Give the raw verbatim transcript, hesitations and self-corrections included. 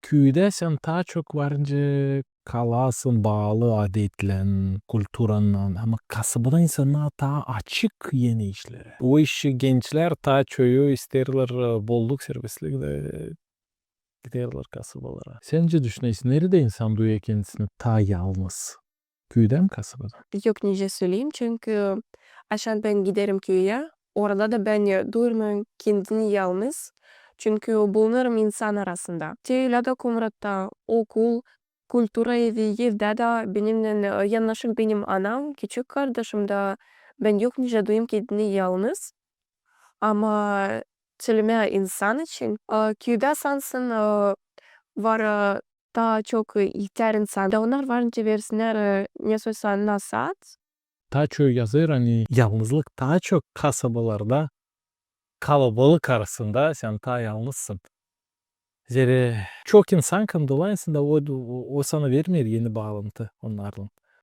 Küüdä sän taa çok varınca kalasın baalı adetlän, kulturannan, ama kasabada insannar taa açık eni işlerä. O iş gençlär taa çoyu isteerlär, e, bolluk, serbestlik da, e, giderlär kasabalara. Sän nicä düşünersin, neredä insan duyêr kendisini taa yalnız? Küüdä mi, kasabada? Yok, nicä söleyim, çünkü açan bän giderim küüyä, orada da bän, e, duyêrım kendimi yalnız, çünkü bulunêrım insan arasında. Te ölä dä Komratta okul, kultura evi, evdä dä benimnän, e, yannaşık benim anam, küçük kardaşım da, bän yok nicä duyêrım kendimi yalnız. Ama sölemää insan için, e, küüdä sansın, e, var, e, taa çok, e, ihtär insan. Da onnar var nicä versinnär, e, ne soysa nasaat. Taa çoyu yazêr, ani yalnızlık taa çok kasabalarda, kalabalık arasında sän taa yalnızsın. Zerä çok insan kandırılêrsın da o, o, o sana vermeer eni baalantı onnarlan.